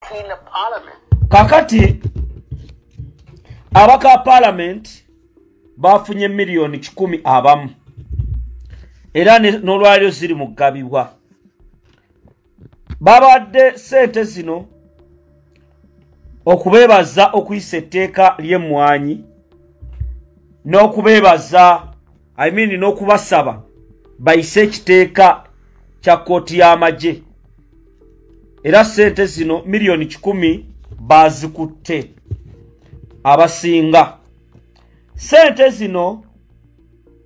clean up parliament. Kakati abaka parliament bafunye 100,000,000 abamu era n'olwaliro ziri mu kugabibwa. Babadde ssente zino okubeebaza okuyisa etteeka ly'emmwanyi n'okubeebaza, I mean n'okubasaba bayise ekiteeka kya kkooti y'amagye. Era ssente zino 100,000,000 baazikutte abasinga. Ssente zino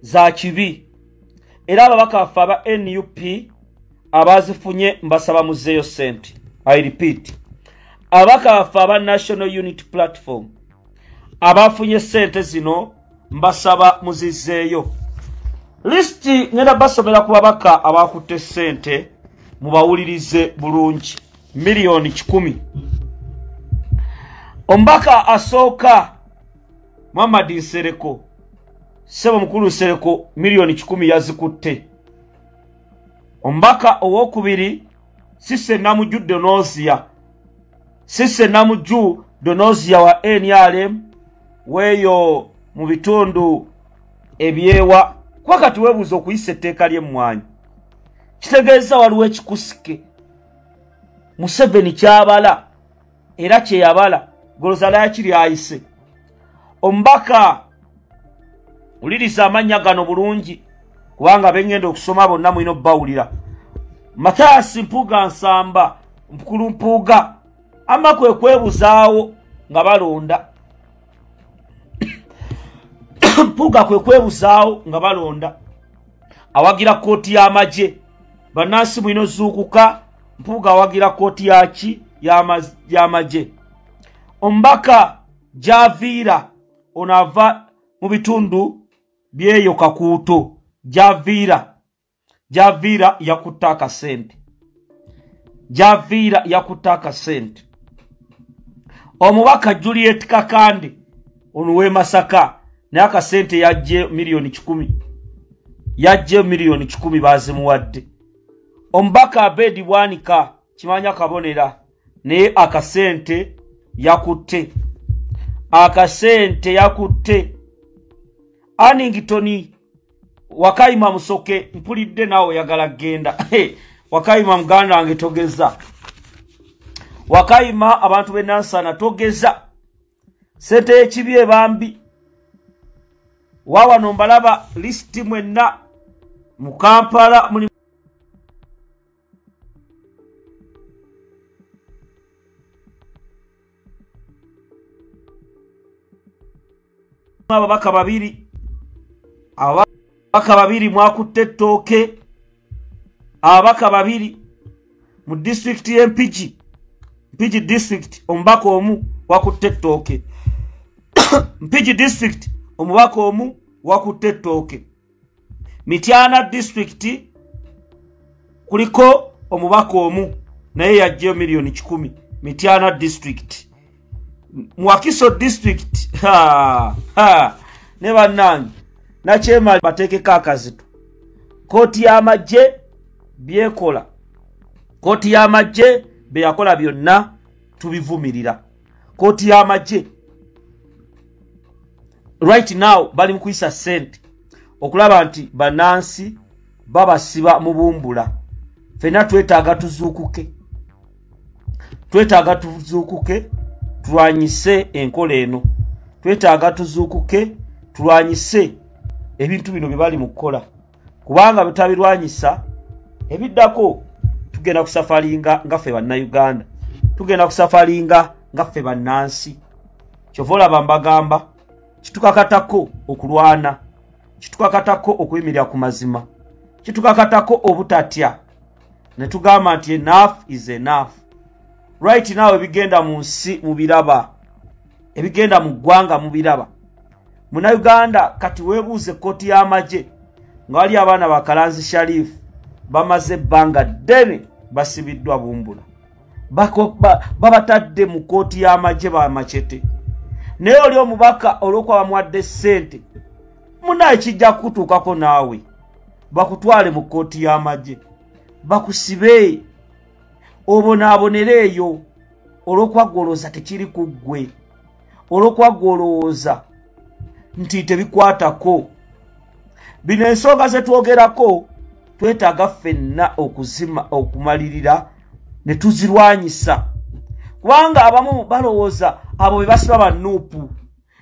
za kibi era ababaka baffe aba NUP abazifunye mbasaba muzeeyo ssente. I repeat, ababaka baffe aba National Unity Platform abafunye ssente zino mbasaba muzizeeyo. Lisiti ngenda basomera ku babaka abakutte ssente mubawulirize bulungi. 100,000,000. Omubaka asooka Muhammad Nsereko, ssebo mukulu Nsereko 100,000,000 yazikutte. Omubaka owokubiri Sise Namuju Donozia, Sise Namuju Donozia wa NRM weeyo mu bitundu ebyewa. Kuba kati weebuuza okuyisa etteeka ly'emmwanyi kitegeeza waliwo ekikusike Museveni kyabala era kye yabala golozala yakiri ayise. Omubaka wuliriza amannya gano bulungi kubanga bengenda okusoma bonna mulina obbawulira. Mathias Mpuuga Nsamba, Mukulu Mpuuga ama kwe kwebuzaawo nga balonda. Mpuuga kwe kwebuzaawo nga balonda awagira kkooti y'amagye. Bannansi mulina ozuukuka. Mpuuga awagira kkooti yaki y'amagye. Omubaka Javiira ono ava mu bitundu byeyo Kakuuto. Javiira, Javiira yakutte akasente. Javiira yakutte akasente. Omubaka Juliet Kakande ono w'e Masaka naye akasente yajje 100,000,000, yajje 100,000,000 baazimuwadde. Omubaka Abedi Bwanika kimanya kabonera naye akasente yakutte, akasente yakutte. Annington Wakayima Musoke mpulidde naawe oyagala genda. Wakayima muganda wange togeza. Wakayima abantu b'e Nansana togeza. Ssente y'ekibi ebambi. Wawano mbalaba lisiti mwenna mu Kampala muli ababaka babiri, ababaka babiri mwakutte ettooke. Ababaka babiri mu disitulikiti y'e Mpigi, Mpigi district omubaka omu wakutte ettooke. Mpigi district omubaka omu wakutte ettooke. Mityana district kuliko omubaka omu naye yajjeyo 100,000,000. Mityana district. Mwakiso district ha ha ne bannange nakyema bateekeko akazito. Kkooti y'amagye byekola, kkooti y'amagye bye yakola byonna tubivumirira. Kkooti y'amagye right now bali mu kuyisa ssente okulaba nti bannansi babasiba mu bumbula. Ffenna twetaaga tuzuukuke, twetaaga tuzuukuke tulwanyise enkola eno. Twetaaga tuzuukuke tulwanyise ebintu bino bye bali mu kukola, kubanga betabirwanyisa ebiddako tugenda kusafalinga nga ffe bannayuganda, tugenda kusafalinga nga ffe bannansi. Kyova olaba mbagamba kitukakatako okulwana, kitukakatako okuyimirira ku mazima, kitukakatako obutatya ne tugamba nti enough is enough. Right now ebigenda mu nsi mubiraba, ebigenda mu ggwanga mubiraba. Munnayuganda kati weebuuze kkooti y'amagye nga wali abaana ba Kalanzi Sharif bamaze ebbanga ddene basibiddwa bumbula, babatadde mu kkooti y'amagye bamacete. Naye oli omubaka olw'okuba bamuwadde ssente, munnaye kijja kukutuukako naawe bakutwale mu kkooti y'amagye bakusibe obonaabonere eyo. Olw'okuba ggwe olowooza tekiri ku ggwe, olw'okuba ggwe olowooza nti tebikwatako. Bino ensonga ze twogerako twetaaga ffenna okuzima, okumalirira ne tuzirwanyisa, kubanga abamu balowooza abo be basiba ba NUP.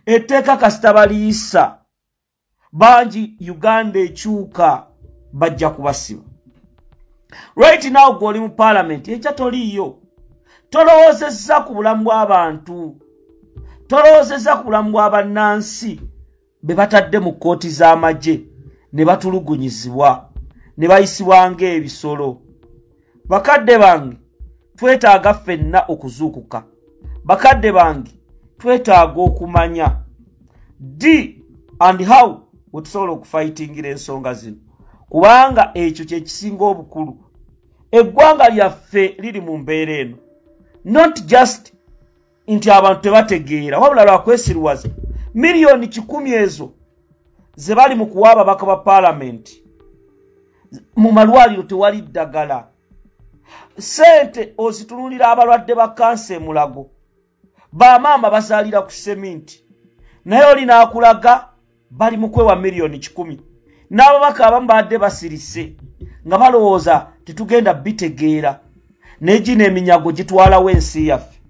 Etteeka kasita baliyisa, bangi Uganda ekyuka, bajja kubasiba. Right now gwe oli mu paalamenti, enkya toliiyo. Tolowoozezza ku bulamu bw'abantu, tolowoozezza ku bulamu bw'abannansi be batadde mu kkooti z'amagye ne batulugunyizibwa ne bayisibwa ng'ebisolo. Bakadde bange, twetaaga ffenna okuzuukuka. Bakadde bange, twetaaga okumanya ddi and how we tusobola okufightingira ensonga zino, kubanga ekyo kye kisinga obukulu. Eggwanga lyaffe liri mu mbeera eno, not just nti abantu tebategeera, wabula lwakwesiruwaza. 100 million ezo ze bali mu kuwa ababaka ba paalamenti, mu malwaliro tewali ddagala. Sente ozitunulira abalwadde ba kansa emulago, bamaama bazaalira ku seminti, naye oli n'akulaga bali mu kwewa 100 million. N'ababaka abamu badde basirise nga balowooza tetugenda bitegeera, naye gino eminyago gitwalawo ensi yaffe.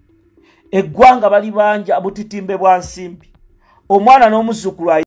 Eggwanga bali banja butitimbe bwa nsimbi, omwana n'omuzzukulu.